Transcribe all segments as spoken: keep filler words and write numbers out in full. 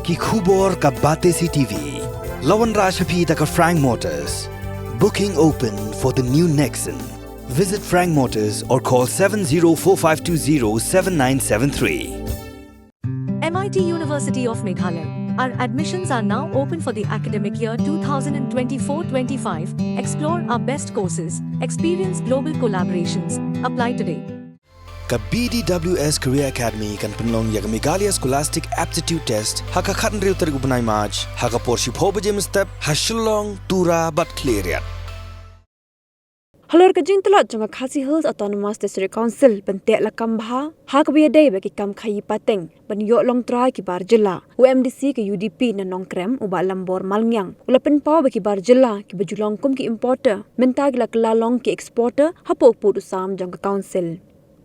Ki khubor ka Batesi T V. La wanrah sha phi da ka Frank Motors. Booking open for the new Nexon. Visit Frank Motors or call seven zero four five two zero seven nine seven three. M I T University of Meghalaya. Our admissions are now open for the academic year twenty twenty-four twenty-five. Explore our best courses, experience global collaborations. Apply today. Ka B D W S Career Academy kan pynlong ïa ka Meghalaya Scholastic Aptitude Test ha ka khathynriew tarik u bnai March ha ka por shiphew baje mynstep ha Shillong, Tura bad Khliehriat. Halor ka jingtlot jong ka Khasi Hills Autonomous District Council ban teh lakam bha ha kaba ïadei bad ki kam khaïi pateng ban ïoh long trai ki bar jylla, u M D C ka U D P na Nongkrem, u Bah Lambor Malngiang, u la pynpaw ba ki bar jylla kiba ju long kum ki importer mynta ki la kylla long ki exporter hapoh u pud u sam jong ka council.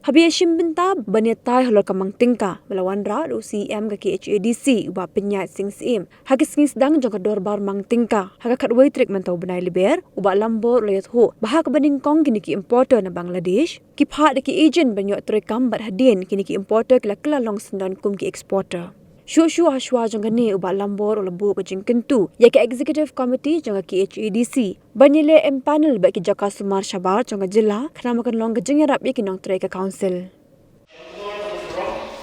Haba ïashim bynta ban ïatai halor ka mang tyngka ba la wanrah da u C E M ka K H A D C, u Bah Pynïaid Sing Syiem, ha ka sngi sdang jong ka dorbar mang tyngka ha ka khatwei tarik mynta u bnai Lber, u Bah Lambor u la ïathuh ba ha kaba nyngkong kine ki importer na Bangladesh ki phah da ki agent ban ïoh treikam, bad hadien kine ki importer ki la kylla long syndon kum ki exporter. Shuh shuh hashwa jong kane, u Bah Lambor u la buh ka jingkyntu ïa ka Executive Committee jong ka K H A D C ban ïaleh empanel bad ki jaka sumar shabar jong ka jylla khnang ba kan long ka jingïarap ïa ki nongtrei ka council.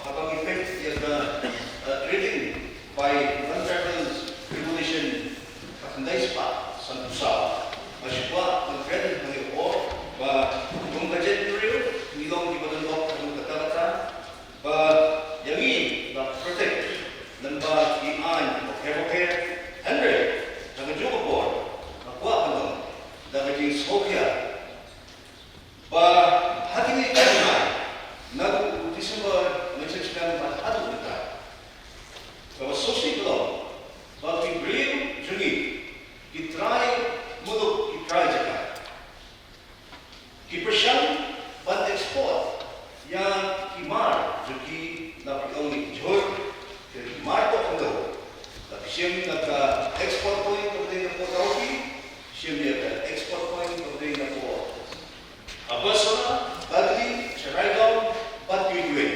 Haba ngi peit ïa ka, eh, trading by non-tribal revolution, ka khyndai spah sanphew saw, nga shu kwah ban kren hangne hapoh ba kum ka jaitbynriew ngi long kiba don hok ha kata kata, ba ïa ngi la protect lyngba ki aiñ bapher bapher. Hynrei ha kajuh ka por nga kwah ban ong da ka jingsngewkhia ba ha kine ki bnai, naduh u December mynshwa snem bad haduh mynta, kaba sngewsih ka long ba ki briew jong ngi ki trai muluk, ki trai jaka, ki pyrshang ban export ïa ki mar jong ki, la phi ong ïa ki jhur, ki mar poh khyndew, la phi shim na ka export point kaba dei na Port Dawki, shim ïa ka export point kaba dei na Port Agartala, Bagli, Chiraigaon bad kiwei kiwei.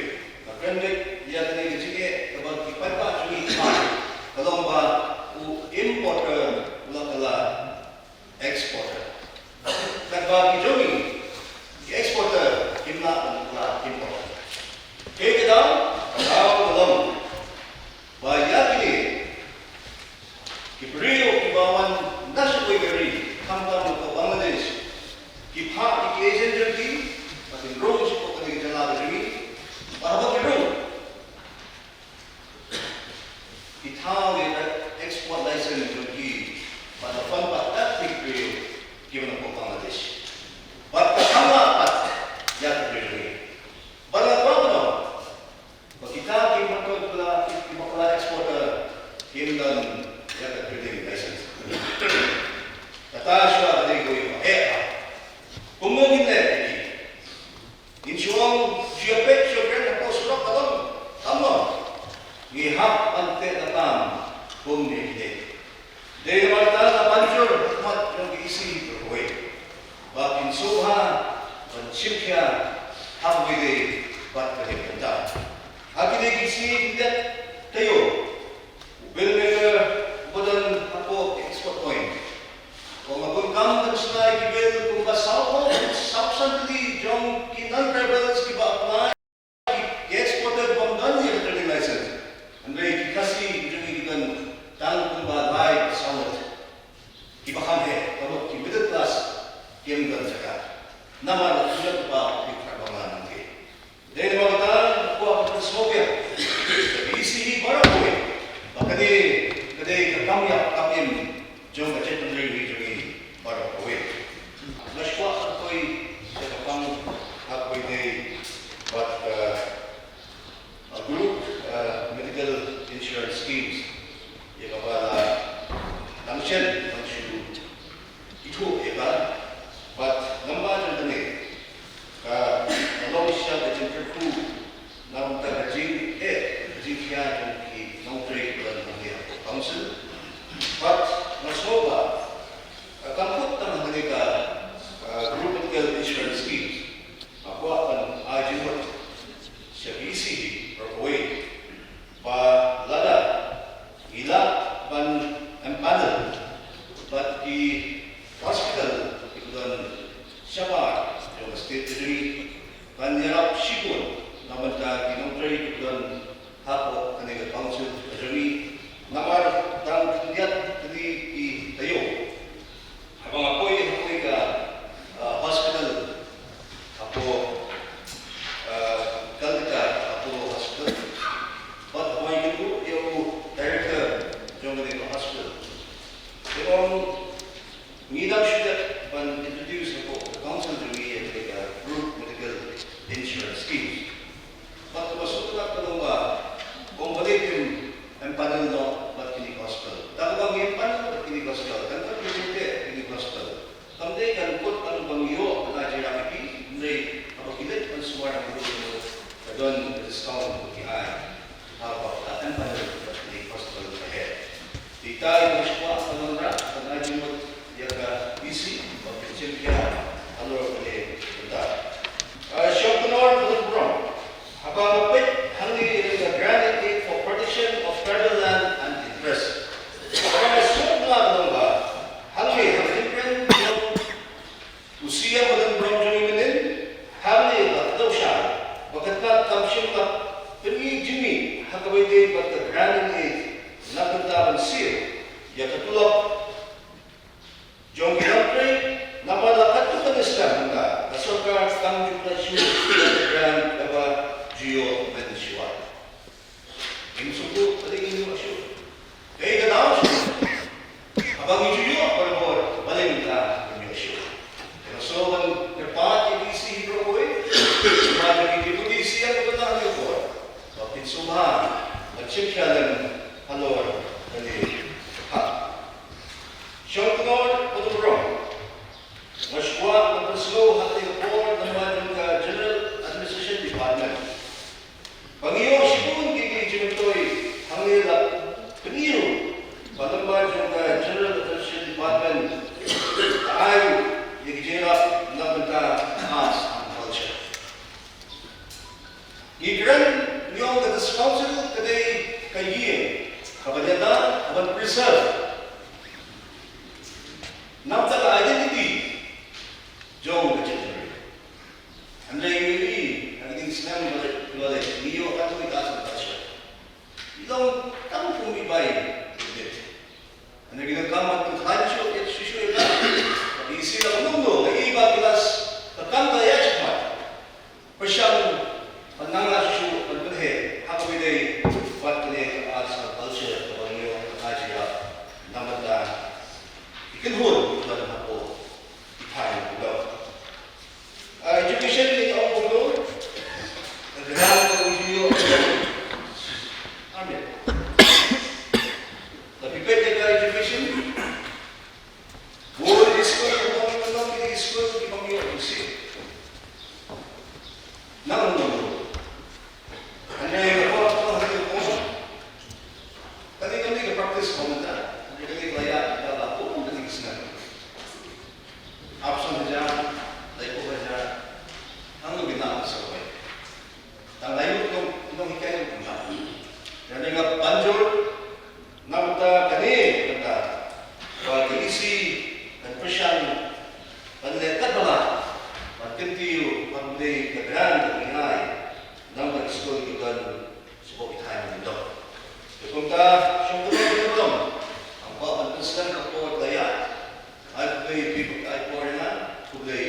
Nga kren beit ïa kane ka jingeh kaba ki paidbah jong ngi ki pan, ka long ba u importer u la kylla exporter. Katba ki jong ngi ki exporter kim lah ban kylla importer. Kaei ka daw? Ka daw ka long ba ïa kine ki briew kiba wan na shakri kari, khamtam na ka Bangladesh, ki phah ïa ki agent jong ki ba kin rung shapoh kane ka jylla ka jong ngi, ba haba ki rung, ki thaw ïa ka export license jong ki, bad la pynpaw pat ïa ki briew kiba na ka Bangladesh. Bad ka kham lah pat ïa ki briew jong ngi. Bad la pynpaw ba kita ki mutton kylla, ki bakla exporter, kim don ïa ka trading license. Kata shuwa ka dei kawei ka eh ha. Kumno ngin leh ïa ki? Ngin shu ong shu ïa peit shu ïa kren hapoh surok ka long? Kam long. Ngi hap ban teh lakam kum ïa kine. Dei namar kata nga pynjur ha khmat jong ka E C hi baroh kawei ba kin sngewbha ban shim khia ha kaba ïadei bad ka jingbynta. Ha kine ki sngi khyndiat taïew, u bill maker uba don hapoh ka export point u ong ba bun kam ban shna ïa ki bill kumba saw phew, saw san tylli jong ki non-tribals kiba apply, ki exporter bym don ïa ka trading license. Hynrei ki Khasi jong ngi ki don tang kumba lai saw ngut. Kiba kham heh, ka mut ki middle class, kim don jaka. Namar la pynjot ba ki khat ba ngan nangte. Dei namar kata nga kwah ban pynsngewbha ïa ka E C hi baroh kawei ba kane ka dei ka kam ïap kam im jong ka jaitbynriew jong ngi baroh kawei. Nga shu kwah ban poi sha ka pang ha kaba ïadei bad ka, uh, group, uh, medical insurance schemes ïa kaba la dang shen dang shu ithuh ïa ka, bad lyngba jong kane ka, ka long shisha ka jingkyrkhu na ka bynta ka jingeh ka jingkhia jong ki nongtrei kiba don hangne ha council. Bad nga sngew ba, uh, kam kut tang hangne ka, uh, group medical insurance schemes. Nga kwah ban ai jingmut sha ka E C hi baroh kawei ba lada panel noh bad kine ki hospital. Da kaba ngin panel bad kine ki hospital, kan don kine ki hospital. Kam dei kan kut ban ïoh ban ai jingïarap ïa ki, hynrei haba ki leit ban sumar ïa ki, ka don ka discount ba ki ai. Haba ka empanel bad kine ki hospital ka heh. Te ita i ba shuwa ka long ra, kan ai jingmut ïa ka E C ba ka jingkhia halor kane ka bynta. Ah, Shongknor Bun Burom. Haba nga peit hangne ïa ka grant in aid for protection of tribal land and interest. Haba nga sngewbha ka long ba hangne ha ka jingkren jong u C M Bun Burom jong ngi mynnin, hangne ba ka dei sha ba ka tnat kam shym la pyni jingmih ha kaba ïadei bad ka grant in aid na ka bynta ban siew ïa ka tulop jong ki nongtrei, namar la katto katne snem mynta ka sorkar kam ju pynlait shuh ïa ka grant kaba ju ïoh mynshuwa. Ngim sngewthuh balei ngim ïoh shuh. Kaei ka daw shuh? Haba ngi ju ïoh barabor, balei mynta ngim ïoh shuh? Te nga sngewbha ban kyrpad ïa ka E C hi baroh kawei, namar ba ngi ki deputy E C ïa ka bynta hangne ka por, ba phin sngewbha ban shim khia lem halor kane ka. Shongknor Bun Burom. Nga sngewbha ban pynsngew ha kane ka por lyngba jong ka General Administration Department ba ngi ïoh shibun ki jingmyntoi hangne, la pyni ruh ba lyngba jong ka General Administration Department ka ai ïa ki jingïarap na ka bynta arts and culture. Ngi kren, ngi ong ka District Council ka dei ka ïing kaba ïada, kaban preserve na ka bynta ka identity jong ka jaitbynriew. Hynrei ngi ïohi ha kine ki snem ba la leit, ngi ïoh katto katne ka arts and culture. Ngi long tang kum i bai i bit. Hynrei ngi donkam ban pynkhlaiñ shuh ïa shuh shuh ïa ka. Ka E C la kumno kumno, ka i ba ki la s-, ka kam ka la ïaid shakhmat. Pyrshang ban nang la shuh shuh ban pynheh ha kaba ïadei bad kane ka arts and culture kaba ngi ïoh ka jingïarap na ka bynta ki kynhun kiba don hapoh ki thaiñ kiba don. Ah, education ngi ong kumno? Ka grant ka u ju ïoh. Amen. Tapi peit ïa ka education. Bun ki skul, bun ki skul ki bym ïoh shuh. Nang nang. Hynrei ka por, ka por, hynrei ka por. Kane, kane ka practice ka mynta. Hynrei kane ka la ïaid, ka la bun kane ka snem. Arphew san hajar, laiphew hajar. Hangno ki nang sa kawei. Tang lai ngut nong, nonghikai nong kumta. Hynrei nga banjur na ka bynta kane, na ka bynta ba ka E C kan pyrshang ban leh katba lah ban kyntiew, ban leh ka grant ka ngi ai na ka bynta ki skul ki don sha baroh ki thaiñ ki don. Te kumta, shong kumta ki don. Hangta ban pynslem ka por ka la ïaid. Ai khublei ïa phi ba phi ai por ïa nga, khublei.